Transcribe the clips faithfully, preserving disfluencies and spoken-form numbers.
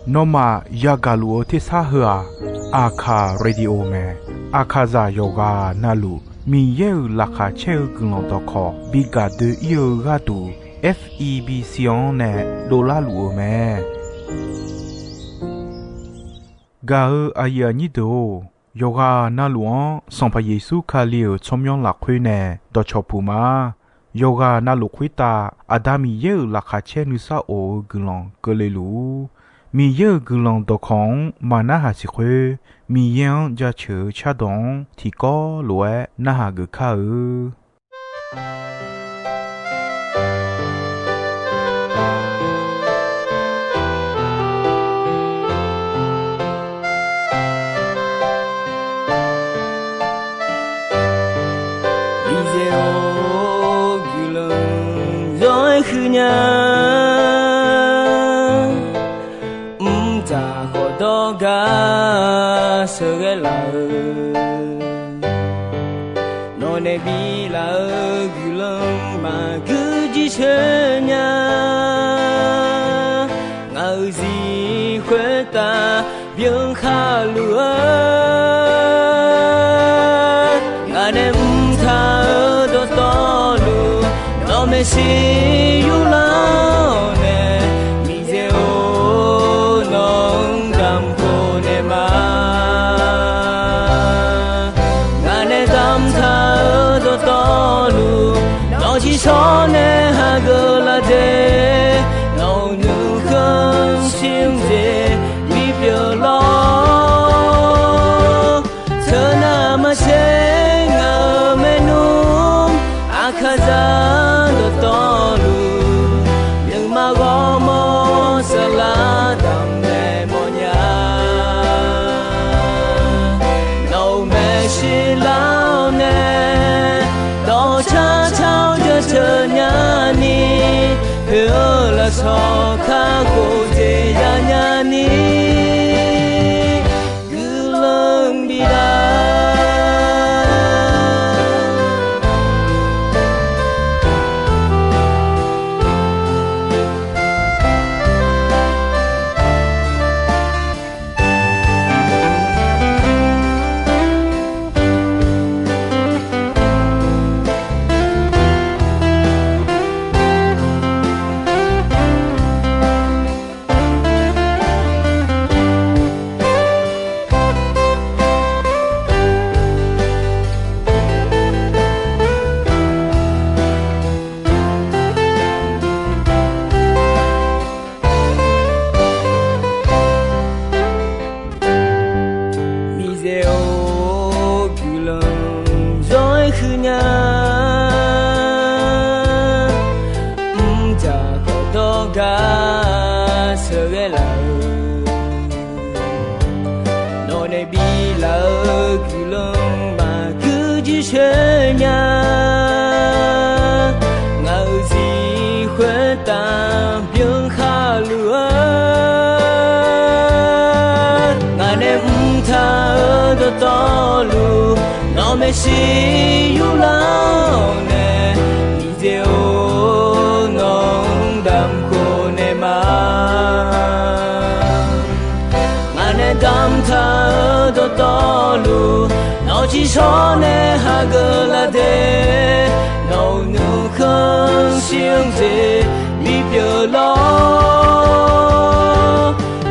Nawmaf yagaq luf-eu tersar heu-aq, Aqkaq Radio mae. Aqkaqzaq yawqghaq navluf Miqyaer-euq laqkhaq caer-eu guiqlanq dawqkawq bi gaq doe-ir-eu gharduq, F E B C-anr nae dovlar luf-eu mae. Gaq-eu aqyuif aqnyir deuq-or, yawqghaq navluf-anr Sanqpaq Yeqsur Kali-euq tsawrmyanr lafkhoer nae dawqcawq puq ma. Yawqghaq navluf khoertav Aqda Miqyaer-euq laqkhaq caer nuisar of-eu guiqlanq keuvle luf-ur. Miqyaer-euq guiqlanq dawqkawq-anr maqnarhaq siq khoer, Miqyaer-anr jaceuq-eu cardawq-anr tiqkawv lof-aer narhaq geuf kar-eu. Miqyaer-or, guiqlanq zawr-aer huiq nya. Mqtav khawf dawrgar sheuqghae laf-eu, nawq nae bilaf-eu guiqlanq maqgui jircoer nya. Ngaq-euq zir khoertav byan khar luf-eu, ngaq nae mqtav-eu dawqtawvluf, nawq maeqshi yurlar-awr nae, Miqyaer-or, nawq-anr damq khof naeq ma. Ngaq nae damqtaq-eu dawqtawvluf, nawq-eu ciqshawr nae hageuf laf de, nawq-euq nuikhanr shir-anr jeq bipyeuf lawr. Teunav maqtser ngaq-euq maernmr, Aqkaqzaq dawqtawvluf, nuima ghawrmawr saflar damq naeq mawrnya. Nawq-euq maeqshi lar-awr nae, dawqcar car-awr jaceuq nyani, poeq-eu lafsawq kakhof jeq yanya ni, guiqlanq bif lar. Miqyaer-or, guiqlanq zawr-aer huiq nya. Mrjaq khawf dawrgar sheuqghae laf-eu, nawq nae biflaf-eu guiqlanq maqgui jircoer nya. Ngaq-euq zir khoertav byan khar luf-eu, ngaq nae mrtaq-eu dawqtawvluf, nawq maeqshi yurlar-awr nae, Miqyaer-or, nawq-anr damq khof naeq ma. Ngaq nae damqtaq-eu dawqtawvluf, nawq-eu ciqshawr nae hageuf laf de, nawq-euq nuikhanr shir-anr jeq bipyeuf lawr.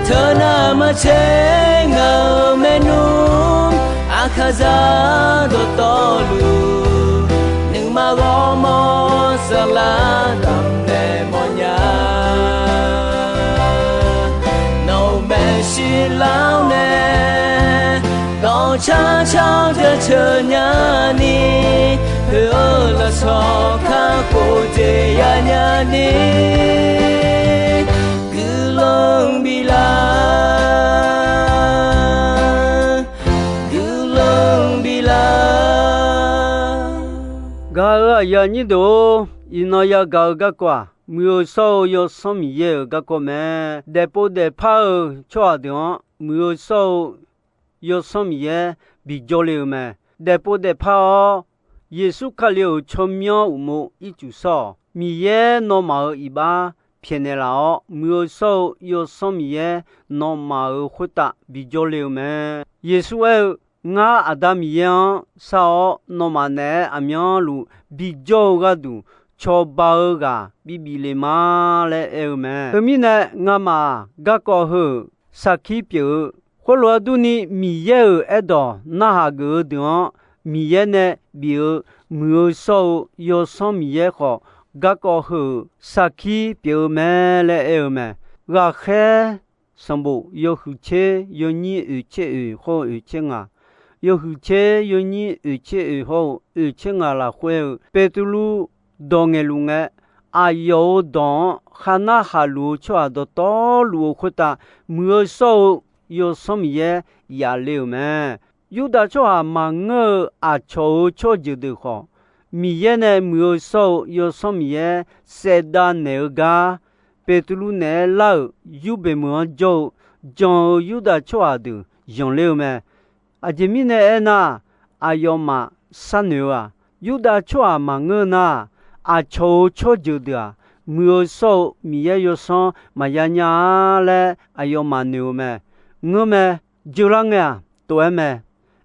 Teunav maqtser ngaq-euq maernmr, Aqkaqzaq dawqtawvluf, nuima ghawrmawr saflar damq naeq mawrnya. Nawq-euq maeqshi lar-awr nae, dawqcar car-awr jaceuq nyani, poeq-eu lafsawq kakhof jeq yanya ni, guiqlanq biflaf, guiqlanq biflaf. Gaq-euq aqyuif aqnyir deuq-or, iqnan yagaq-eu garkawv-aq, Muiq-eu shawr-eu Yawsanr Miqyaer-euq garkawv mae. Daefpov daefpar-eu tsawrhaq deuq-anr, Muiq-eu shawr-eu Yawsanr Miqyaer bijawr le-eu mae. Daefpov daefpar-awr, Yeqsur Kali-euq tsawrmyanr uqmov ircuf shawr-awq. Miqyaer nawmaf-euq iqbax pyaeqnaeq laf-awr, muiq-eu shawr-eu Yawsanr Miqyaer nawmaf-euq khoertav bijawr le-eu mae. Yeqsur aer-eu, Ngar Aqda Miqyaer-anr shar-awr, nawmaf naeq-aer aqmyanluf bijawr-eu gharduq, cawba-eu ghaq bibif le ma laer aer-eu mae. Teumirnae, ngamaf-aq, garkawv heu-euq sarkir pyeuf-eu, khoerlof-aer durni, Miqyaer-euq aerdawq narhaq geuf-eu deuq-anr Miqyaer nae bif-eu muiq-eu shawr-eu Yawsanr Miqyaer khawf, garkawv heu-euq sarkir pyeuf-eu mae laer aer-eu mae. Ghaqkhaer sanqbof yawhuiq tser yawnyir oeq tser oeq hawr-eu oeq tser ngaq, yawhuiq tser yawnyir oeq tser oeq hawr-eu oeq tser ngaq lafkhoer-eu Beqtuvluv dawq ngaeqluf ngae, aqyawf-euq dawq-anr khar narhaq luf-eu tsawrhaq dawqtawvluf-eu khoertav, muiq-eu shawr-eu Yawsanr Miqyaer yaf le-euq mae. Yurdav tsawrhaq maqngeur-eu aqcawq-euq tsawrjeuq deuq khawf, Miqyaer nae muiq-eu shawr-eu Yawsanr Miqyaer saevdav naeq-eu gar, Beqtuvluv naeq-aer lar-euq yurbeq meuq-anr jawr-eu jan-eu Yurdav tsawrhaq deuq zanqler-eu mae. Aqjeq mirnae aernar, aqyawfmaf sharnoeq-eu-aq, Yurdav tsawrhaq maqngeur nar, aqcawq-euq tsawrjeuq deuq-aq, muiq-eu shawr-eu Miqyaer Yawsanr maqya nya-a laer aqyawfmaf noeq-eu mae. Ngeurmae, jeular ngae-aq, tof-aer mae.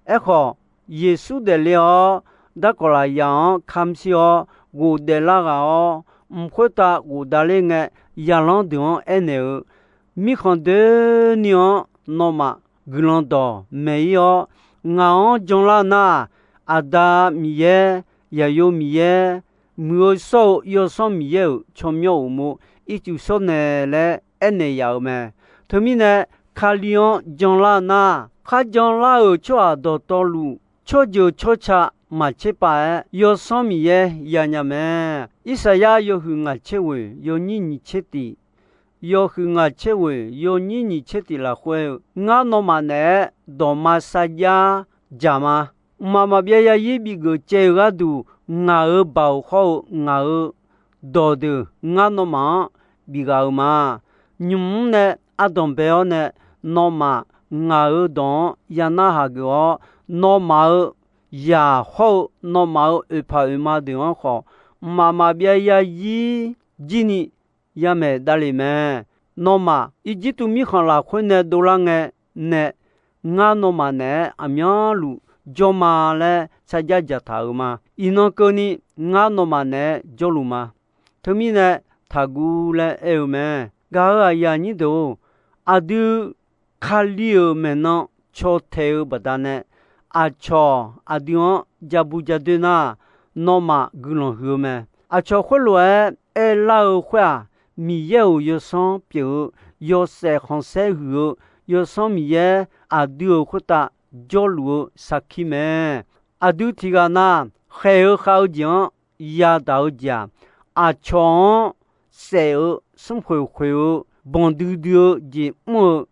Aerkhawf, Yeqsur daefle-awr, darkawq lafyaq-anr kamq shir-awr ghofdaef lar ghaq-awr, mq khoertav ghofdaef ler ngae, yaqlanr deuq-anr aernaeq-eu, Mirkhanq doeni-anr nawmaf guiqlanq dawq maeq-ir-awr, ngaq-anr janlar nar, Aqda Miqyaer, Yaqyo Miqyaer, muiq-eu shawr-eu Yawsanr Miqyaer-euq tsawrmyanr uqmov ircuf shawr naeq laer aernaeq yaf-euq mae. Teumirnae, Kali-anr janlar nar, kharjan lar-euq tsawrhaq dawqtawvluf, tsawrjeuq tsawrca maqtser pav-aer Yawsanr Miqyaer yanya mae. Irsaqyar yawhuiq ngaq tser ghoeq yawnyir nyiq tser tif, yawhuiq ngaq tser ghoeq yawnyir nyiq tser tif lafkhoer-eu, Ngar nawmaf naeq-aer dawqma sarjax dzaq ma. Mqmaq maqbyav yarzir bif geuf caev-eu gharduq, ngaq-euq baoq hawr-eu ngaq-euq dawqdeuq ngar nawmaf-anr bif ghaq-euq ma. Nymq-mr nae ardanq bae-awr nae, nawmaf ngaq-euq dawq-anr ya narhaq geuf-awr, nawmaf-euq zaq hawr-eu nawmaf-euq oeqpaq oeqma deuq-anr khawf, mqmaq maqbyav yarzir jir ni yamaeq davlef mae. Nawmaf Irjirtuv mirkhanq lafkhoer nae dovlar ngae nae, ngar nawmaf naeq-aer aqmyanluf jawr ma laer sarjax dzaqtaq-euq ma. Iqnan keuvni ngar nawmaf naeq-aer jawrluf ma. Teumirnae, taqguv laer aer-eu mae. Gaq-euq aqyuif aqnyir deuq-or, aqdui Kali-euq maeqnan caw taeq-eu baqdanae, aqcawq aqdui-anr ja bu ja doer nar, nawmaf guiqlanq huiq-eu mae. Aqcawq khoerlof-aer aerlar-eu khoer-aq, Miqyaer-euq Yawsanr pyeuf-eu, yawshaef khanqsaer huiq-eu, Yawsanr Miqyaer aqdui-euq khoertav jawrluf-eu sarkir mae. Aqdui tiqghaq na khaeq-eu khav-eu jeq-anr yadaq-eu jeq-aq, aqcawq-anr saef-eu, smrkhoeq khoeq-eu, banq duidui-eu jeq mr-eu,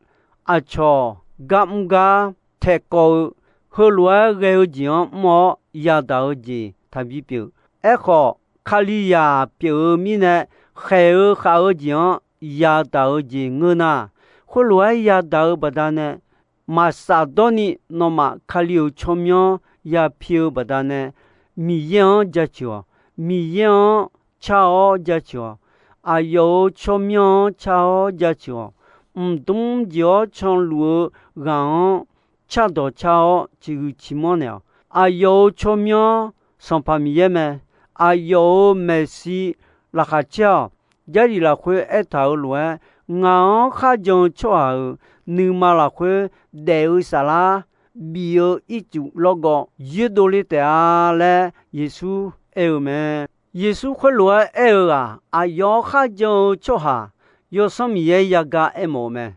aqcawq gar mr gar taeqkawv-eu, heulof-aer ghae-eu jeq-anr mr-awr yadaq-eu jeq taqbi pyeuf. Aerkhawf, Kalizaq pyeuf-eu mirnae, khaeq-eu khav-eu jeq-anr yadaq-eu jeq ngeur nar, khoerlof-aer yadaq-eu baqdanae, maqsaf dawrni nawmaf Kali-euq tsawrmyanr yapi-eu baqdanae, Miqyaer-anr jaceuq-awq. Miqyaer-anr car-awr jaceuq-awq. Aqyawf-euq tsawrmyanr-anr car-awr jaceuq-awq. Mqdmr jeq-awr canluf-eu ghaq-anr cardawq car-awr ciqhuiq ciqmanr naeq-awq. Aqyawf-euq tsawrmyanr Sanqpaq Miqyaer mae. Aqyawf-euq maeqshi laqkhaq caer-awq. Jarlif lafkhoer aertaq-euq lof-aer, ngaq-anr kharjan-eu tsawrhaq-euq nuima lafkhoer daef-eu saflar bif-eu ircuf lawrgawv yoerdov le taef-a laer Yeqsur aer-eu mae. Yeqsur khoerlof-aer aer-eu-aq, aqyawf-anr kharjan-eu tsawrhaq Yawsanr Miqyaer yaga aermawf-eu mae.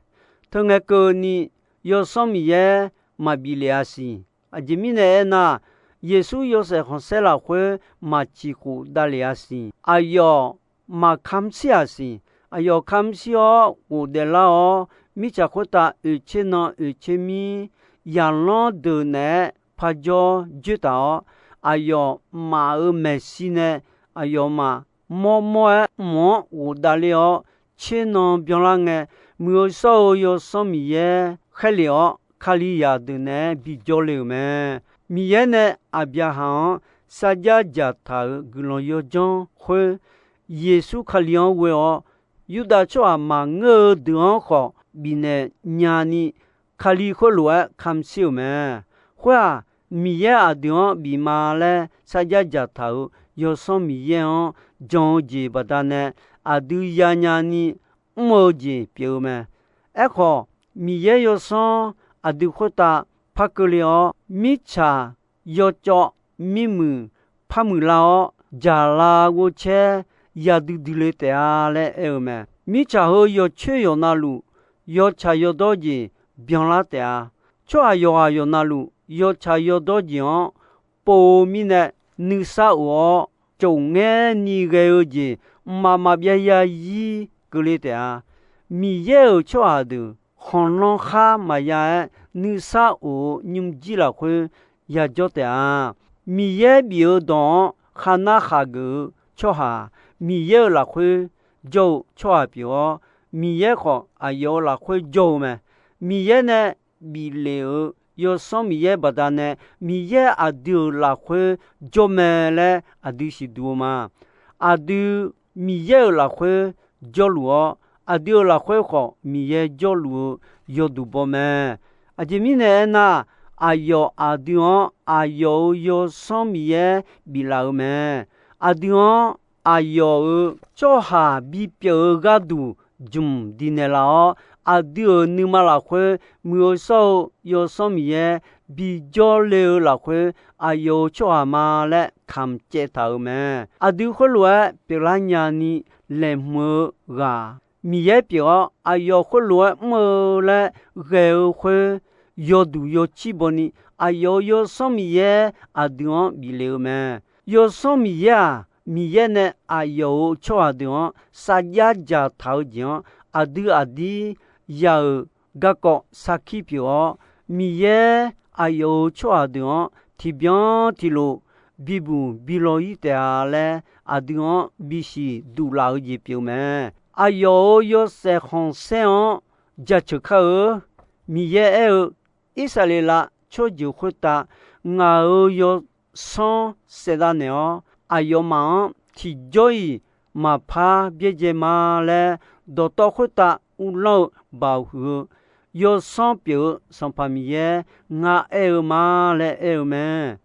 Teungae keuvni, Yawsanr Miqyaer maqbif lef-a siq. Aqjeq mirnae aernar, Yeqsur yawshaef khanqsaer lafkhoer maqciq khof davlef-a siq. Aqyawf maqkamq shir-aq siq. Aqyawf kamq shir-awr ghofdaef lar-awr, mirtsaq khoertav oeqtser nan oeqtser mir, zaqlanr deuq naeq-aer parjawr joertaq-awr, aqyawfmaf-euq maeqshi nae aqyawfmaf mawrmawr-aer mq-anr ghofdav ler-awr, tser nan byanlar ngae, muiq-eu shawr-eu Yawsanr Miqyaer khaerlef-awr, Kalizaq deuq naeq-aer bijawr le-euq mae. Miqyaer nae Aqbyaqhaq-anr sarjax dzaqtaq-euq guiqlanq yawdzanr khoer, Yeqsur Kali-anr ghoe-awr Yurdav tsawrhaq maqngeur-eu deuq-anr khawf bifnaeq nyani, Kali khoerlof-aer kamq shir-euq mae. Khoer-aq, Miqyaer aqdui-anr bif ma laer sarjax dzaqtaq-euq Yawsanr Miqyaer-anr jan-eu jeq baqdanae aqdui yanya ni mr-eu jeq pyeuf-eu mae. Aerkhawf, Miqyaer Yawsanr aqdui khoertav par keuvle-awr, mirtsaq yawcawv mirmuiq par muiqlar-awr, dzaqla ghovcaer yadui dui le taef-a laer aer-eu mae. Mirtsaq heu yawcoer yawqnavluf yawtsaq yawdawr jeq byanlar taef-a. Tsawrhaq yawqghaq yawqnavluf yawtsaq yawdawr jeq-anr pov-eu mirnae, nuisar of-awr, cofngaer ni ghae-eu jeq mqmaq maqbyav ya zir keuvle taef-a. Miqyaer-euq tsawrhaq deuq khanqlanr khar maqya-aer, nuisar of-eu nymrjir lafkhoer yajawr taef-a. Miqyaer bif-eu dawq-anr kharnar khaqgeuf-eu tsawrhaq, Miqyaer-euq lafkhoer jawr-eu tsawrhaq pyeuf-awr, Miqyaer khawf aqyawf-euq lafkhoer jawr-eu mae. Miqyaer nae bif lef-euq Yawsanr Miqyaer baqdanae, Miqyaer aqdui-euq lafkhoer jawr mae laer aqdui siqduq-eu ma. Aqdui Miqyaer-euq lafkhoer jawrluf-awr, aqdui-euq lafkhoer khawf Miqyaer jawrluf-eu yawduq baw mae. Aqjeq mirnae aernar, aqyawf aqdui-anr aqyawf-euq Yawsanr Miqyaer biflaf-eu mae. Aqdui-anr aqyawf-euq tsawrhaq bipyeuf-eu gharduq jmq diqnaeq laf-awr, aqdui-euq nuima lafkhoer muiq-eu shawr-eu Yawsanr Miqyaer bijawr le-eu lafkhoer, aqyawf-euq tsawrhaq ma laer kamq caev taq-euq mae. Aqdui khoerlof-aer pyeuflar nyani laeqhmq-eu ghaq Miqyaer pyeuf-awr, aqyawf khoerlof-aer mr-eu laer ghae-eu khoer, yawduq yawcir bawni, aqyawf-euq Yawsanr Miqyaer aqdui-anr bif lef-eu mae. Yawsanr Miqyaer-aq, Miqyaer nae aqyawf-euq tsawrhaq deuq-anr sarjax dzaqtaq-eu jeq-anr aqdui aqdir ya-euq garkawv sarkir pyeuf-awr, Miqyaer aqyawf-euq tsawrhaq deuq-anr tiqbyan tiqlof bibuq bilaw-ir taef-a laer, aqdui-anr bisiq duq laf-eu jeq pyeuf mae. Aqyawf-euq yawshaef khanqsaer-anr jaceuq kar-eu Miqyaer aer-eu, Irsaqleqlav tsawrjeuq khoertav ngaq-euq yawsanr saevdav naeq-awr, aqyawfmaf-anr tiqjawr-iq maqpar byaerdzae ma laer, dawqtawv khoertav uvlanr-eu baoq huiq-eu yawsanr pyeuf-eu Sanqpaq Miqyaer ngar aer-eu ma laer aer-eu mae.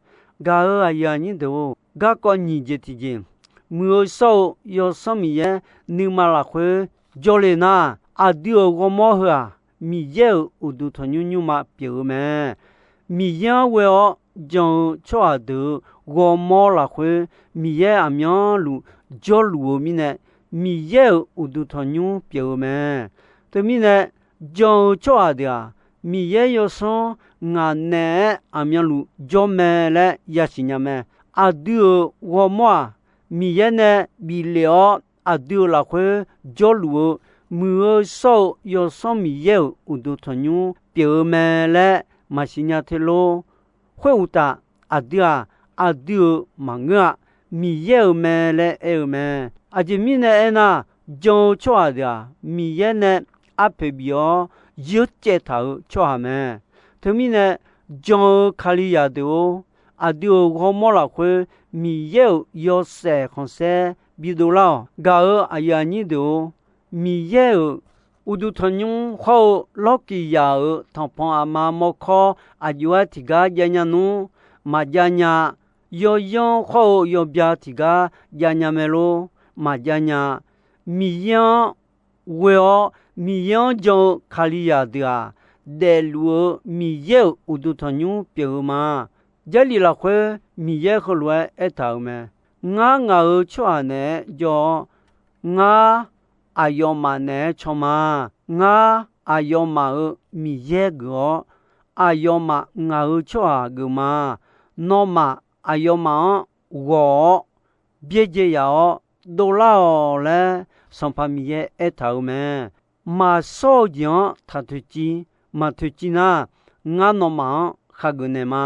Gaq-euq aqyuif aqnyir deuq-or, garkawv nyiq jeq tiqjeq, muiq-eu shawr-eu Yawsanr Miqyaer nuima lafkhoer jawrle nar, aqdui-euq ghawrmawr heu-aq, Miqyaer-euq uqduq tanqnymr nymrma pyeuf-eu mae. Miqyaer-anr ghoe-awr jan-eu tsawrhaq deuq-euq ghawrmawr lafkhoer, Miqyaer aqmyanluf jawrluf-eu mirnae, Miqyaer-euq uqduq tanqnymr pyeuf-eu mae. Teumirnae, jan-eu tsawrhaq deuq-aq, Miqyaer yawsanr ngaq naeq-aer aqmyanluf jawr mae laer yasiq nya mae. Aqdui-euq ghawrmawr-aq, Miqyaer nae bif lef-awr aqdui-euq lafkhoer jawrluf-eu, muiq-eu shawr-eu Yawsanr Miqyaer-euq uqduq tanqnymr pyeuf-eu mae laer maqsiq nya te lor. Khoeruqtaf, aqdui-aq, aqdui-euq maqngeur-a. Miqyaer-euq mae laer aer-eu mae. Aqjeq mirnae aernar, jan-eu tsawrhaq deuq-aq, Miqyaer nae arpoeq bif-awr yeur caev taq-euq tsawrhaq mae. Teumirnae, jan-eu Kalizaq deuq-or, aqdui-euq ghawrmawr lafkhoer Miqyaer-euq yawshaef khanqsaer bidov lar-awq. Gaq-euq aqyuif aqnyir deuq-or, Miqyaer-euq uqduq tanqnymr hawr-eu Lawrkiqzaq-euq tanqpanq aqma mawrkawr aqjox-aer tiqgar jav nya nmr, maqjav nya. Yawyanr hawr-eu yawbya tiqgar jav nya mae lor, maqjav nya. Miqyaer-anr ghoe-awr Miqyaer-anr jan-eu Kalizaq deuq-aq, daefluf-eu Miqyaer-euq uqduq tanqnymr pyeuf-eu ma. Jarlif lafkhoer Miqyaer heulof-aer aertaq-euq mae. Ngar ngaq-euq tsawrhaq naeq-aer jawr-awr, ngar aqyawfmaf naeq-aer caw ma. Ngar aqyawfmaf-euq Miqyaer geuf-awr, aqyawfmaf ngaq-euq tsawrhaq geuf ma. Nawmaf aqyawfmaf-anr ghawq-awr, byaerdzae yaf-awr dovlar-awq laer, Sanqpaq Miqyaer aertaq-euq mae. Maqshawr-eu jeq-anr taq toeqciv, maq toeqciv nar, ngar nawmaf-anr khageuf naeq ma.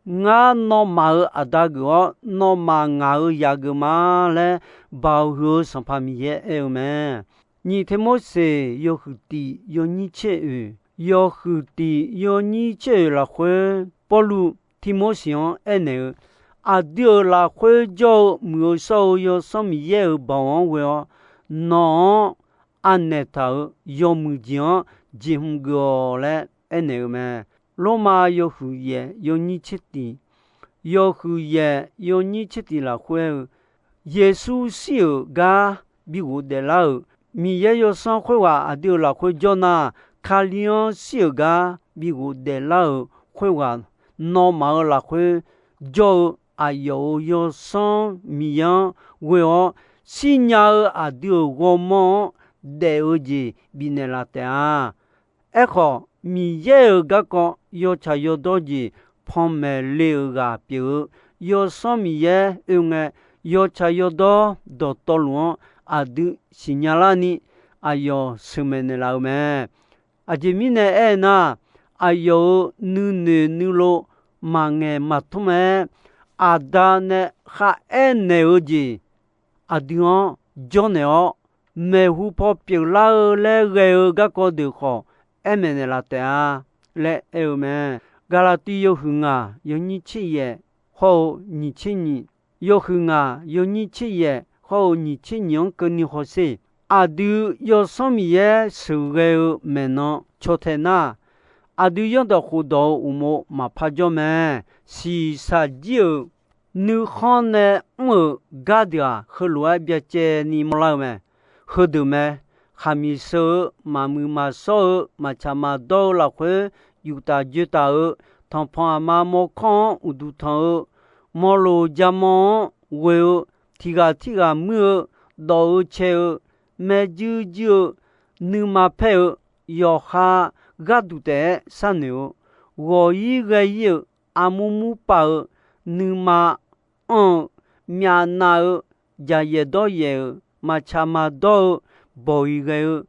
Ngar nawmaf-euq Aqda geuf-awr, nawmaf ngaq-euq zaq geuf ma laer, Baoq huiq-eu Sanqpaq Miqyaer aer-eu mae. Nyiq Tirmorseq yawhuiq tiq yawnyir tser oeq, yawhuiq tiq yawnyir tser oeq lafkhoer, Pawrluv Tirmorseq-anr aernaeq-eu, aqdui-euq lafkhoer jawr-eu muiq-eu shawr-eu Yawsanr Miqyaer-euq baoq-anr ghoe-awr, nawq-anr anaeq taq-euq yawmuiq jeq-anr jeqhmq geuf-awq laer aernaeq-eu mae. Lormav yawhuiq yaef yawnyir tser tiq, yawhuiq yaef yawnyir tser tiq lafkhoer-eu, Yeqsur shir-euq gar bi ghofdaef lar-euq Miqyaer yawsanr khoerghaq aqdui-euq lafkhoer jawr nar, Kali-anr shir-euq gar bi ghofdaef lar-euq khoerghaq, nawmaf-euq lafkhoer jawr-eu aqyawf-euq yawsanr Miqyaer-anr ghoe-awr, shirnya-eu aqdui-euq ghawrmawr-anr daef-eu jeq bifnaeq laf taef-a. Aerkhawf, Miqyaer-euq garkawv yawtsaq yawdawr jeq panmaeq le-euq ghaq pyeuf-eu Yawsanr Miqyaer oe ngae, yawtsaq yawdawr dawqtawvluf-anr aqdui siqnya larni aqyawf sheuqmaeq naeqlaf-eu mae. Aqjeq mirnae aernar, aqyawf-euq nuinoeq nuilov maqngaeq maqtmr-aer, Aqda nae kharaer naeq-eu jeq aqdui-anr jawrnaeq-awr, maeqhu paw pyeuflar-eu laer ghae-eu garkawv deuq khawf, aer maeqnaeq laf taef-a laer aer-eu mae. Gaqlaqtiv yawhuiq ngaq yawnyir tser yaef hawr-eu nyiq tser nyiq, yawhuiq ngaq yawnyir tser yaef hawr-eu nyiq tser nyiq-anr keuvni hawsher. Aqdui Yawsanr Miqyaer sheuqghae-eu maeqnan caw tae nar, aqdui zanrdawq khofdawq-eu uqmov maqpar jawr mae. Shiqshaq jir-euq nuikhanr nae mr-euq gardeuq-aq, heulof-aer byacaevni mawrlar-eu mae. Heudeuq mae. Khaqmiq sheu-eu, maqmuiq maqshawr-eu, maqtsaq maqdawr-eu lafkhoer, yuftaf joetaf-eu, tanqpanq aqma mawrkawr-anr uqduq tanq-eu, mawloq jamanr-anr ghoe-eu, tiq ghaq tirghaq muir-eu, dawq-eu cae-eu, maerjuir juir-eu, nuima paer-eu, yawqha gharduq taef-aer sharnoeq-eu, ghawq-ir ghae-ir-euq, armur mur paf-eu, nuima anr-eu, myavnav-eu, jaqyaef dawryaef-euq, maqtsaq maqdawr-eu, bawq-iq ghae-eu,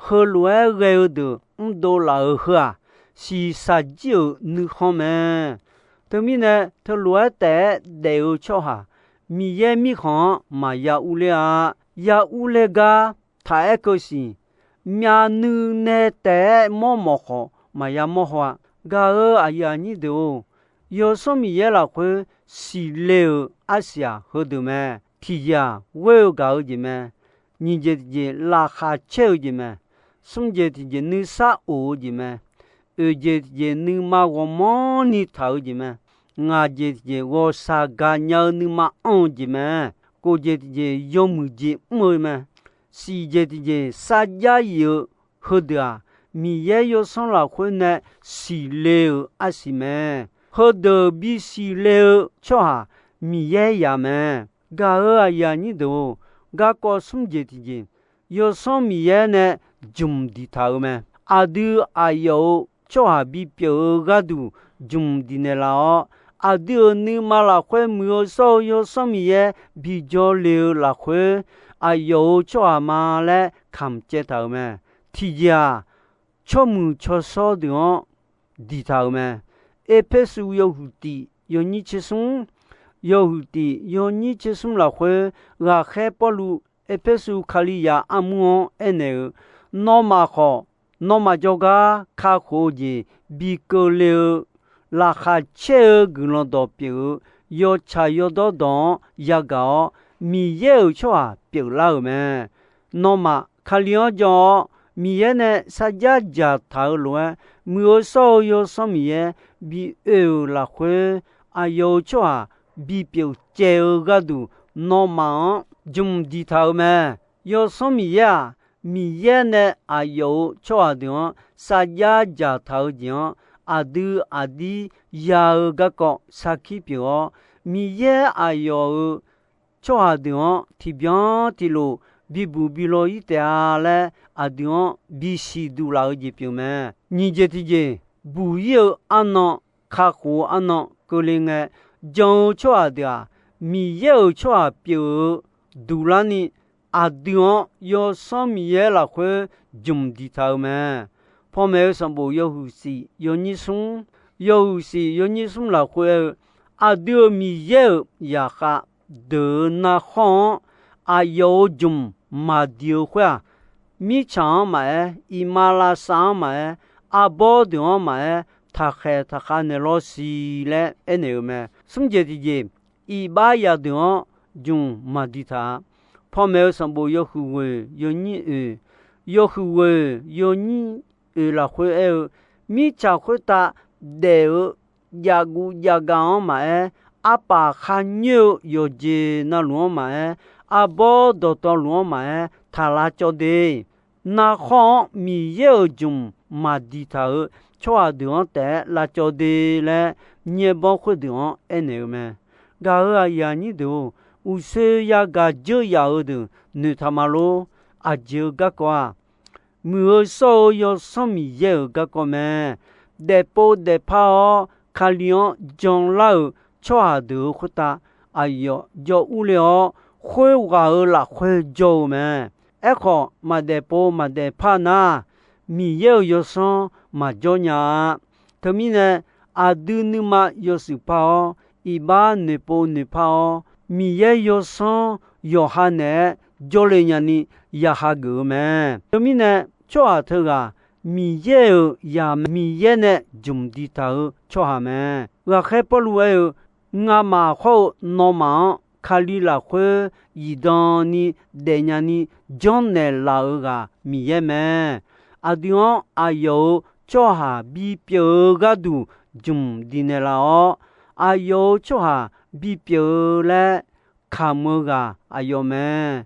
heulof-aer ghae-eu deuq mrdov laf-euq heu-aq, shiqshaq jir-euq nuikhanr mae. Teumirnae, teulof-aer taef-aer daef-eu tsawrhaq, Miqyaer Mirkhanq-anr maqya urler-a. Ya urler gar taq-aer keuv siq. Myavnuiv nae taef-aer mawrmawf khawf, maqya mawr haw-a. Gaq-euq aqyuif aqnyir deuq-or, Yawsanr Miqyaer lafkhoer siqle-euq arsiq-aq, heudeuq mae. Tiqjeq-aq, ghoer-eu gaq-eu jeq mae. Nyiq jeq tiqjeq, laqkhaq caer-eu jeq mae. Smr jeq tiqjeq, nuisar of-eu jeq mae. Oeq jeq tiqjeq, nuima ghawqmanrni taq-eu jeq mae. Ngaq jeq tiqjeq, ghawqshaq gaqnya-eu nuima anr-eu jeq mae. Kof jeq tiqjeq, yawmuiq jeq mr-eu mae. Siq jeq tiqjeq, sarjax yif-eu heudeuq-aq, Miqyaer Yawsanr lafkhoer nae siqle-euq arsiq mae. Heudeuq bisiq le-eu tsawrhaq Miqyaer yaf mae. Gaq-euq aqyuif aqnyir deuq-or, garkawv smr jeq tiqjeq, Yawsanr Miqyaer nae jmq diqtaq-euq mae. Aqdui aqyawf-euq tsawrhaq bipyeuf-eu gharduq jmq diqnaeq laf-awr, aqdui-euq nuima lafkhoer muiq-eu shawr-eu Yawsanr Miqyaer bijawr le-eu lafkhoer, aqyawf-euq tsawrhaq ma laer kamq caev taq-euq mae. Tiqjeq-aq, tsawrmuiq tsawrshawr deuq-anr diqtaq-euq mae. Erpersu yawhuiq tiq yawnyir tser smr, yawhuiq tiq yawnyir tser smr lafkhoer, ghaqkhaer Pawrluv Erpersu Kalizaq armur-anr aernaeq-eu, nawmaf khawf, nawmaf jawrgar kakhof-eu jeq bi keuvle-eu, laqkhaq caer-eu guiqlanq dawq pyeuf-eu, yawtsaq yawdawr dawq-anr yagaq-awr, Miqyaer-euq tsawrhaq pyeuflar-euq mae. Nawmaf Kali-anr jan-awr, Miqyaer nae sarjax dzaqtaq-eu lof-aer, muiq-eu shawr-eu Yawsanr Miqyaer bi oe-euq lafkhoer, aqyawf-euq tsawrhaq bipyeuf caev-eu gharduq, nawmaf-anr jmq diqtaq-euq mae. Yawsanr Miqyaer-aq, Miqyaer nae aqyawf-euq tsawrhaq deuq-anr sarjax dzaqtaq-eu jeq-anr, aqdui aqdir ya-eu garkawv sarkir pyeuf-awr, Miqyaer aqyawf-euq tsawrhaq deuq-anr tiqbyan tiqlof bibuq bi law-ir taef-a laer, aqdui-anr bisiq duq laf-eu jeq pyeuf mae. Nyiq jeq tiqjeq, buq-ir-eu arnan, kakhof-eu arnan keuvle ngae, jan-eu tsawrhaq deuq-aq, Miqyaer-euq tsawrhaq pyeuf-eu duq larni, aqdui-anr Yawsanr Miqyaer lafkhoer jmq diqtaq-eu mae. Panmaeq-eu sanqbof yawhuiq shif yawnyir smr, yawhuiq shif yawnyir smr lafkhoer aer-eu, aqdui-euq Miqyaer-euq zaqkhav deuq-eu narkhawr-anr aqyawf-euq jmq maqdiq-eu khoer-aq, mirtsaq-anr maqaer, iqmalavshav-anr maqaer, arbawr deuq-anr maqaer, taqkhaeq taqkhav naeq lawr siq laer aernaeq-eu mae. Smr jeq tiqjeq, iqbax yadeuq-anr jmq maqdiqtaq-a. Panmaeq-eu sanqbof yawhuiq ghoeq yawnyir oeq, Yawhuiq ghoeq yawnyir oeq lafkhoer aer-eu, mirtsaq khoertav daef-eu javguv javga-anr maqaer, arpaf kharnyoer-eu yawqjeq navluf-anr maqaer, arbawr dawqtawvluf-anr maqaer, taq lavcawv de. Narkhawr-anr Miqyaer-euq jmq maqdiqtaq-euq tsawrhaq deuq-anr taef-aer lavcawv de laer, nyaer bawr khoerdeuq-anr aernaeq-eu mae. Gaq-euq aqyuif aqnyir deuq-or, uqshoe yagaq dzeur yaf-eu deuq noeqtaq ma lor. Aqjeq-eu garkawv-aq, muiq-eu shawr-eu Yawsanr Miqyaer-euq garkawv mae. Daefpov daefpar-awr Kali-anr janlar-euq tsawrhaq deuq-euq khoertav aqyawf jawr urler-awr, khoerghaq-euq lafkhoer jawr-eu mae. Aerkhawf, maqdaefpov maqdaefpar nar, Miqyaer-euq Yawsanr maqjawr nya-a. Teumirnae, aqdui nuima yawshuif par-awr, iqbax noeqpov noeqpar-awr, Miqyaer Yawsanr yawqha naeq-aer jawrle nyani ya hageuf-eu mae. Teumirnae, tsawrhaq teughaq Miqyaer-euq zaq mae. Miqyaer nae jmq diqtaq-euq tsawrhaq mae. Ghaqkhaer Pawrluv aer-eu, Ngamaf khawr-eu nawmaf-anr Kali lafkhoer zifdan ni daefnya ni janrnaeq laf-euq ghaq Miqyaer mae. Aqdui-anr aqyawf-euq tsawrhaq bipyeuf-eu gharduq jmq diqnaeq laf-awr, aqyawf-euq tsawrhaq bipyeuf-eu laer kamq-eu ghaq aqyawf mae.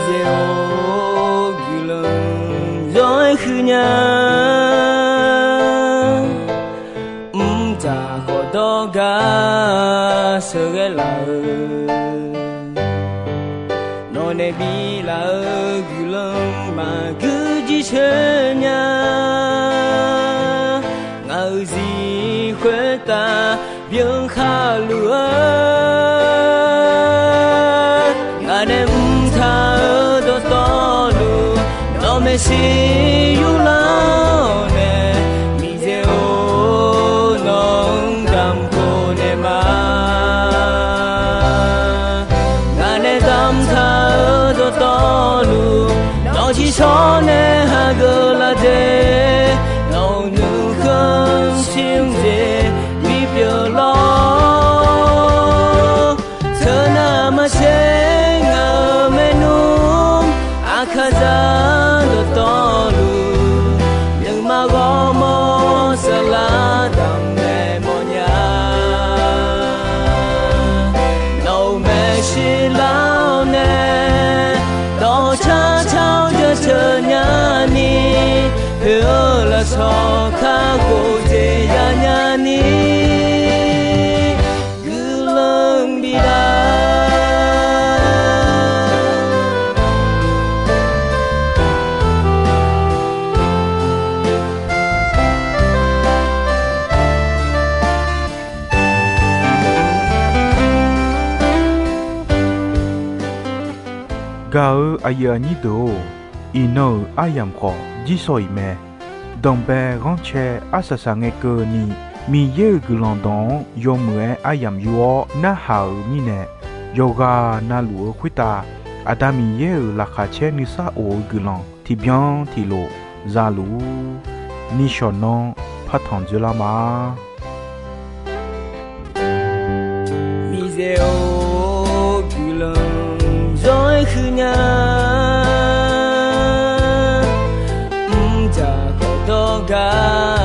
Miqyaer-or, guiqlanq zawr-aer huiq nya. Mrdzaq khawf dawr gar sheuqghae laf-eu, nawq nae bi laf-eu guiqlanq maqguir jirsheu nya. Ngaq-euq zir khoertav byan khaluf-eu, ngaq nae mrtaq-eu dawqtawvluf, nawq maeqshi yurlar-awr nae, Miqyaer-or, nawq-anr damq khofnaeq ma. Ngaq nae damqtaq-eu dawqtawvluf, nawq tiqshawr nae hageuf laf dzaeq, nawq-euq nuikhanr shir-anr jeq bipyeuf lawr. Teunav maqtser ngaq-euq maernmr Aqkaqzaq dawqtawvluf, nuima ghawrmawr saflar damq naeq mawrnya. Nawq-euq maeqshi lar-awr nae, dawqcar car-awr jaceuq nyani, poeq-eu lafsawq kakhof jeq yanya ni, guiqlanq bidaq. Gaq-eu aqyuif aqnyir deuq-or, iqnan-euq aryamq khawf jirsawq iq mae. Danqbae ghanrcae arsaq saq ngae keuvni, Miqyaer-euq guiqlanq dawq-anr yawmuiq-aer aryamq yur-awr narhaq-euq mirnae, yawqghaq navluf-eu khoertav Aqda Miqyaer-euq laqkhaq caer nuisar of-eu guiqlanq tiqbyan tiqlof za luf-ur. Nishawq nanr partanq dzoerlar ma. Miqyaer-or, guiqlanq zawr-aer huiqnya. Mrdzaq khawf dawr gar